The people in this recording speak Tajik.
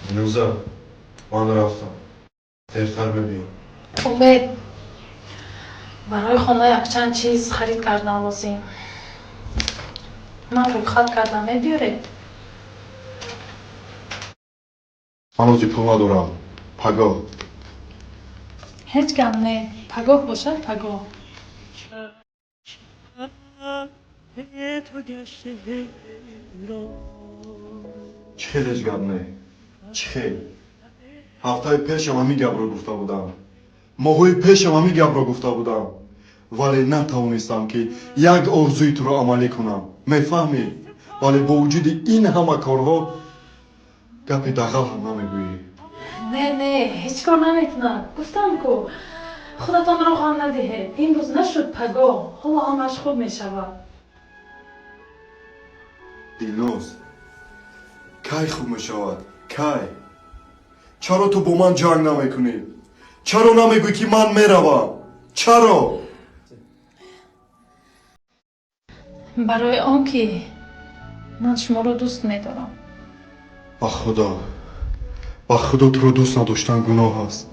Дилноза, ман рафтам. Дертар мебиём. Умед, барои хона якчанд чиз харид кардан лозим. Ман рӯйхат кардам, мебиёред? Ман ҳозир пул надорам. Пагоҳ. Ҳеҷ гап не, пагоҳ бошад, пагоҳ. Чӣ хел ҳеҷ гап не? Чӣ хел? Ҳафтаи пешам ҳамин гапро гуфта будам. Моҳҳои пешам ҳамин гапро гуфта будам. Вале натавонистам, ки як орзуи туро амалӣ кунам. Мефаҳмӣ? Вале бо вуҷуди ин ҳама корҳо гапи дағал ҳам намегӯӣ. Не, не, ҳеҷ кор намекунад. Гуфтам ку, худатонро ғам надиҳед. Имрӯз нашуд, пагоҳ. Ҳоло ҳамааш хуб мешавад. Дилноз, кай хуб мешавад? Кай? Чаро ту бо ман ҷанг намекунӣ? Чаро намегӯӣ, ки ман меравам? Чаро? Барои он ки ман шуморо дӯст медорам. Ба Худо, ба Худо, туро дӯст надоштан гуноҳ аст.